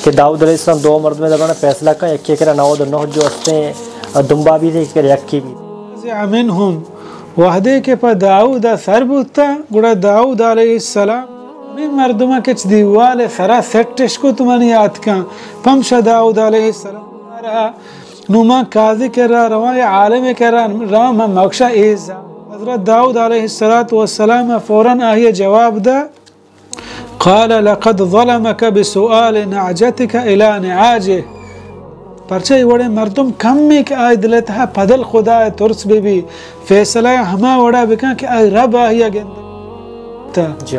کہ داؤد علیہ السلام دو مردمے درمیان فیصلہ کن، یکے کرا نود و نہ جو استیں دمبا بیت، یکے کرا یکے بیت۔ ففزع منهم، وہدے کہ پہ داؤد ء سر بوتاں، گڑا داؤد علیہ السلام ہمے مردماں کہ چہ دیوال ء سرا سٹش کت منی آتکاں، پمشا داؤد علیہ السلام نوں من قاضی کرا رواں یا عالم کرا رواں، من مکشا ایزا۔ حضرت داؤد علیہ الصلوۃ والسلام فوراً آئی ء جواب دا، قال لقد ظلمك بسؤال نعجتك إلى نعاجه۔ پرچہ اے وڑیں مردم کمے کہ آئی دل ء تہا پدل خدا ء ترس بہ بی، فیصلہ ء ہما وڑا بکن کہ آئی رب آئی ء گندتا۔ جی۔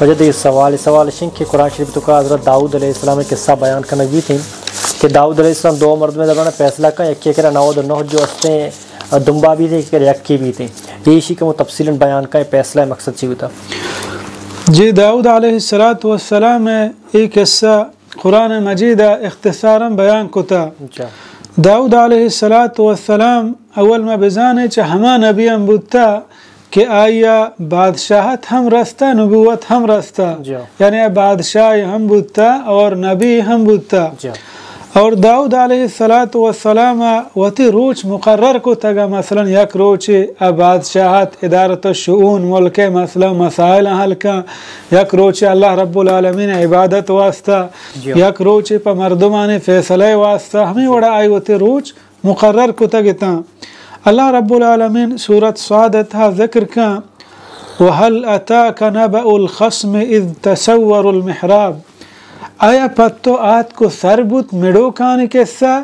واجہ دگہ سوال، سوال اش انت کہ قرآن شریف توکا حضرت داؤد علیہ السلام ء قصہ بیان کنگ بیت انت کہ داؤد علیہ السلام دو مردمے درمیان فیصلہ کن، یکے کرا نود و نہ جو استیں دمبا بیت، یکے کرا یکے بیت۔ ایشی کمو تفصیلاً بیان کن، فیصلہ ء مقصد چی بوتا؟ جی، داؤد علیہ الصلوۃ والسلام ء اے قصہ قرآن مجید ء اختصاراً بیان کتا۔ جا۔ داؤد علیہ الصلوۃ والسلام اول ما بزانیں چہ ہما نبی ہم بوتا کہ آئی ء بادشاہت ہم رستا، نبوت ہم رستا۔ جا۔ یعنی آ بادشاہ ہم بوتا اور نبی ہم بوتا۔ جا۔ اور داؤد علیہ الصلوۃ والسلام ء وتی روچ مقرر کتگ، مثلاً یک روچے آ بادشاہت، ادارت الشؤون، ملک ء مسئلہ مسائل حل کن، یک روچے اللہ رب العالمین عبادت واسطہ، جی۔ یک روچے پہ مردمانی فیصلہ واسطہ، ہمے وڑا آئی وتی روچ مقرر کتگ اتاں۔ اللہ رب العالمین سورت صاد ء تہا ذکر کن، وهل أتاك نبأ الخصم إذ تسوروا المحراب۔ آیا پہ تو آتک و سر بوت مڑوکانی قصہ؟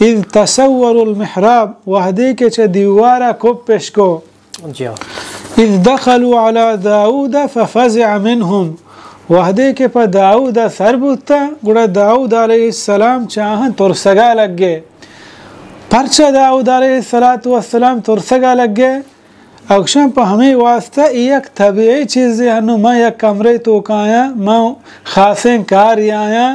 إذ تسوروا المحراب، وہدے کہ چہ دیوارا کپش کو۔ جی۔ إذ دخلوا على داود ففزع منهم، وہدے کہ پہ داؤد ء سر بوتاں، گڑا داؤد علیہ السلام چہ آہاں ترسگا لگے۔ پرچا داؤد علیہ الصلوۃ والسلام ترسگا لگے؟ اگشاں پہ ہمے واسطہ اے یک طبیعی چیزے، ہنو من یک کمرے توکایاں، من خاصیں کاری آیاں،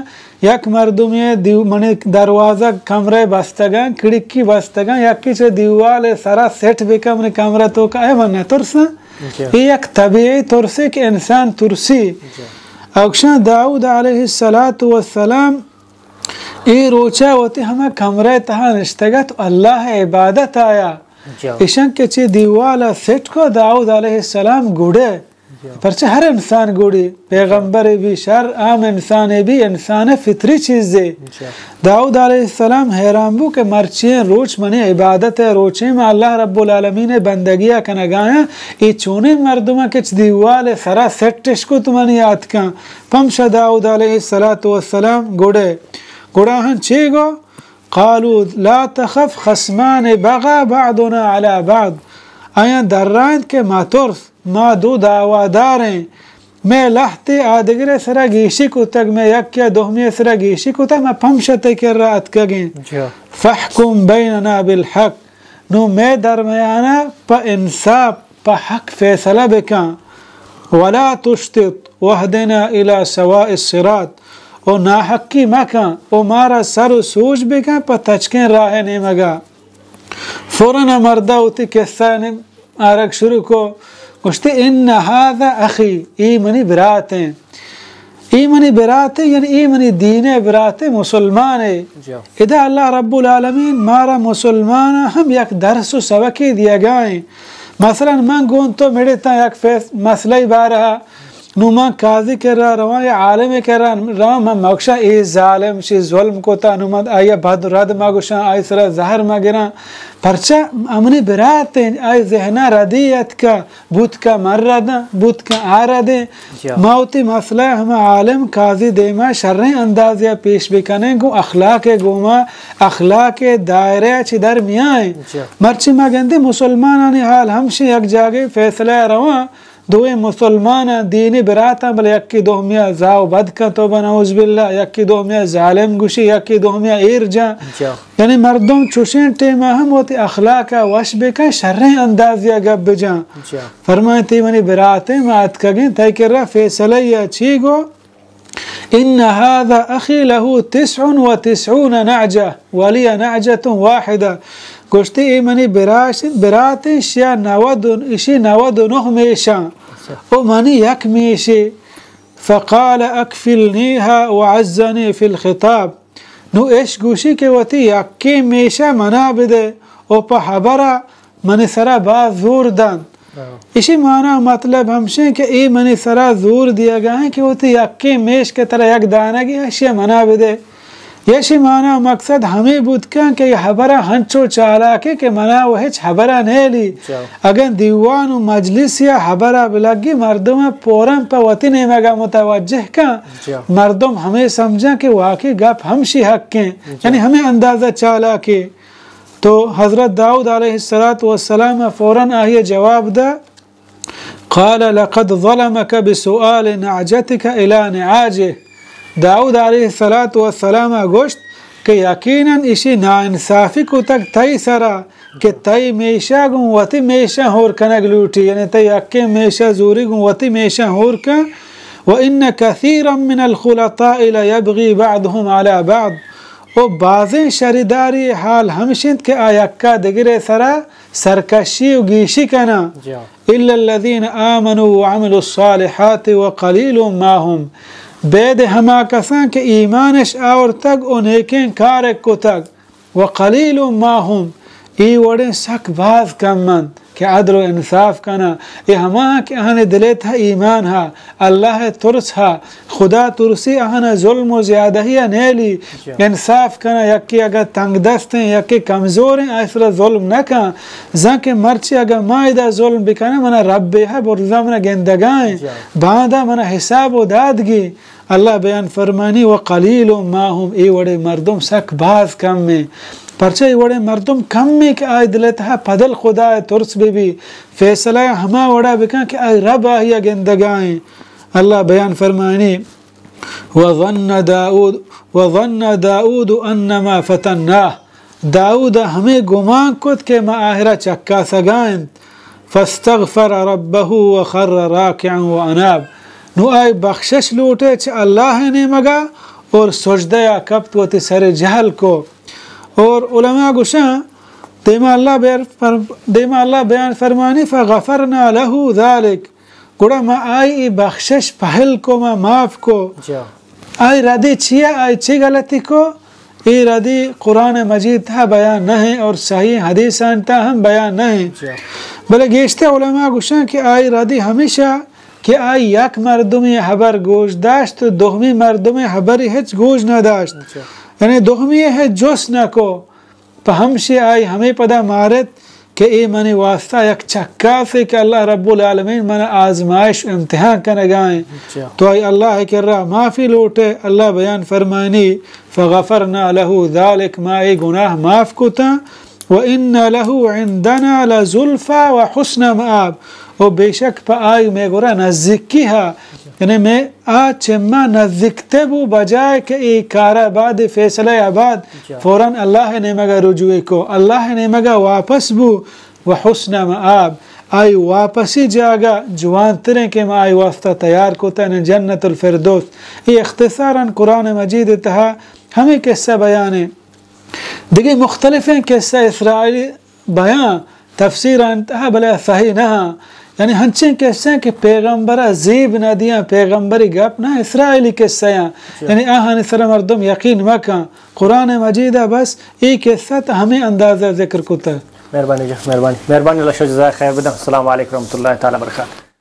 یک مردمے دیو-، منی دروازگ کمرے بستگاں، کھڑکی بستگاں، یکے چہ دیوال سرا سٹ بکن منی کمرہ توکا، اے من نترساں؟ جی۔ اے یک طبیعی ترسے کہ انسان ترسی۔ جی۔ اگشاں داؤد علیہ الصلوۃ والسلام اے روچا وتی ہما کمرہ تہا نشتگت، اللہ عبادت آیا۔ جی۔ اشان کہ چہ دیوالا سٹ کو داؤد علیہ السلام گڑے۔ جی۔ پرچہ ہر انسان گڑی، پیغمبر بی شر، عام انسان بی، انسان فطری چیزے۔ جی۔ داؤد علیہ السلام حیران بو کہ مرچی روچ منی عبادت روچے، من اللہ رب العالمین بندگی کنگایاں، اے چونیں مردماں کہ چہ دیوال سرا سٹش کت منی آتکاں۔ پمشا داؤد علیہ الصلوۃ والسلام گڑے، گڑا ہن چے گو؟ قالوا لا تخف خصمان بغى بعضنا على بعض۔ آیاں درائینت کہ مترس، ما دو دعواداریں، مئے لہتے آدگرے سرا گیشی کتگ، مئے یکے ء دومی ء سرا گیشی کتگ، ما پمشا تئی کرا اتکگیں۔ جا۔ فاحكم بيننا بالحق، نوں مئے درمیانا پہ انصاف، پہ حق فیصلہ بکن۔ ولا تشطط واهدنا إلى سواء الصراط، و ناحقی مکن، و مارا سر و سوج بکن پہ تچکیں راہ نیمگا۔ فوراً مردا وتی قصہ آرگ شروع کو، گوشتی، ان هذا اخی، ای منی برات ہیں، ای منی برات ہیں، یعنی ای منی دین برات ہیں، مسلمان ہے۔ جی۔ ادا اللہ رب العالمین مارا مسلمان ہم یک درس و سبقی دیگا ہیں۔ مثلاً من گون تو مڑتا یک فیص-، مسئلہ بارہ، نوں من قاضی کرا رواں یا عالم کرا رواں، من مگشاں اے ظالم شی ظلم کتا، نوں من آئی بد رد مگشاں، آئی سرا زہر مگراں۔ پرچا؟ امنی برات ہیں، آئی ذہنا ردی اتکا، بوت کا من رداں، بوت کا آ ردیں۔ جا۔ ما وتی مسئلہ ہما عالم قاضی دیما شریں اندازیا پیش بکنیں، گوں اخلاق گوما، اخلاق دائرہ چی در میائیں۔ جا۔ مرچی ما گندیں مسلمانانی حال ہمشی، یک جاگے فیصلہ رواں، دوئیں مسلماناں، دینی براتاں، بلے یکے دومیا زاو بد کن، توبہ نعوذ باللہ، یکے دومیا ظالم گوشی، یکے دومیا ایر جاں۔ جا۔ یعنی مردم چوشیں ٹیما ہم وتی اخلاقا وش بکن، شریں اندازیا گپ بجاں۔ جا۔ فرمائیں، تی منی براتیں، ما اتکگیں تئی کرا فیصلہ یا چی گو؟ ان هذا اخی له تسع و تسعون نعجة ولی نعجة واحدة۔ گوشتی، اے منی براش-، براتیں، شیا نود و، اشی نود و نہ میشاں، او منی یک میشے۔ فقال اکفلنیها وعزنی فی الخطاب، نو اش گوشی کہ وتی یکیں میشہ منا بدے و پہ ہبرا منی سرا باز زور دنت۔ ہاں۔ اشی معنی مطلب ہمشیں کہ اے منی سرا زور دیگا ہیں کہ وتی یکیں میش کہ ترا یک دانگی اشی منا بدے۔ ایشی معنی مقصد ہمے بوت کن کہ اے ہبرا ہنچو چالاکے کہ منا و ہچ ہبرا نیلی۔ اچھا۔ اگن دیوان و مجلس یا ہبرا بلگی مردم فوراً پہ وتی نیمگا متوجہ کن۔ اچھا۔ مردم ہمے سمجھن کہ واقعی گپ ہمشی حق ہیں۔ اچھا۔ یعنی ہمے اندازہ چالاکے۔ تو حضرت داؤد علیہ الصلوۃ والسلام فوراً آئی جواب دا، قال لقد ظلمك بسؤال نعجتك إلى نعاجه۔ داؤد علیہ الصلوۃ والسلام گوشت کہ یقیناً اشی ناانصافی کتگ تئی سرا کہ تئی میشا گوں وتی میشا ہور کنگ لوٹی، یعنی تئی یکیں میشا زوری گوں وتی میشا ہور کن۔ وإن كثيرا من الخلطاء ليبغي بعضهم على بعض۔ و بازیں شریداری حال ہمش انت کہ آ یکا دگرے سرا سرکشی و گیشی کناں۔ جی ہاں۔ الا الذين آمنوا وعملوا الصالحات وقليل ما هم۔ بید ہما کساں کہ ایمانش آورتگ و نیکیں کارے کتگ۔ وقليل ما هم، اے وڑیں سک باز کم انت کہ عدل و انصاف کناں۔ اے ہما کہ آہانی دلے تہا ایمان ہا، اللہ ترس ہا، خدا ترسی آہانا ظلم و زیادہی ء نیلی۔ جی۔ انصاف کناں، یکے اگاں تنگ دست ہیں، یکے کمزور ہیں، آئی سرا ظلم نہ کن۔ زاں کہ مرچی اگاں ما ادا ظلم بکناں، منا ربے ہا برزا منا گندگائیں۔ جی۔ باندا منا حساب و دادگی۔ اللہ بیان فرمانی، وقليل ما هم، اے وڑے مردم سک باز کم ہیں۔ پرچہ اے وڑے مردم کم ہیں کہ آئی دل تہا پدل خدا ترس بہ بی، فیصلہ ہما وڑا بکن کہ آئی رب آہیا گندگائیں۔ اللہ بیان فرمانی، وظن داود، وظن داود أنما فتناه۔ داود ء ہمے گمان کت کہ ما آہرا چکاسگا انت۔ فاستغفر ربه وخر راكعا وأناب۔ نو آئی بخشش لوٹے چہ اللہ ء نیمگا اور سجدہ ء کپت وتی سر جہل کو۔ اور علماء گوشاں، دیما اللہ بیر-، فر-، دیما اللہ بیان فرمانی، فغفرنا له ذلك۔ گڑا ما آئی ء بخشش پہل کو، ما معاف کو۔ جی۔ آئی ردی چیا، آئی چی غلطی کو؟ اے ردی قرآن مجید تہا بیان نہ ہیں اور صحیح حدیثان تہا ہم بیان نہ ہیں۔ جی۔ بلے گیشتر علماء گوشن کہ آئی ردی ہمیشہ کہ آئی یک مردمی حبر گوش داشت و دومی مردمی حبری ہچ گوش نہ داشت۔ جی۔ یعنی دومی ہچ جست نہ کو۔ پہ ہمشی آئی ہمے پدا مارت کہ اے منی واسطہ یک چکاسے کہ اللہ رب العالمین من آزمائش و امتحان کنگائیں۔ اچھا۔ تو آئی اللہ کرا معافی لوٹے، اللہ بیان فرمانی، فغفرنا له ذلك، ما اے گناہ معاف کتا، وإن له عندنا لزلفى وحسن مآب، و بے شک پہ آئی مے گورا نزدیکی ہا، یعنی مے آ چہ ما نزیکتر بو، بجائے کہ اے کارا بعد، فیصلہ ء بعد جا۔ فوراً اللہ ء نیمگا رجوع کو، اللہ ء نیمگا واپس بو، و حسن مآب، آئی واپسی جاگہ جوانتریں کہ ما آئی واسطہ تیار کتا، یعنی جنت الفردوس۔ اے اختصاراً قرآن مجید تہا ہمیں قصہ بیان ہیں۔ دگہ مختلفیں قصہ اسرائیلی بیان تفسیران تہا، بلے صحیح نہ ہاں۔ یعنی ہنچیں قصہ ہیں کہ پیغمبر زیب نہ دیاں، پیغمبری گپ نہ، اسرائیلی قصہ ہیں۔ جی۔ یعنی آہانی سر مردم یقین مکن۔ قرآن مجید بس اے قصہ تہ ہمیں اندازہ ذکر کتا۔ مہربانی جی، مہربانی۔ مہربانی، اللہ شو جزائے خیر بدن۔ السلام علیکم ورحمۃ اللہ تعالی وبرکاتہ۔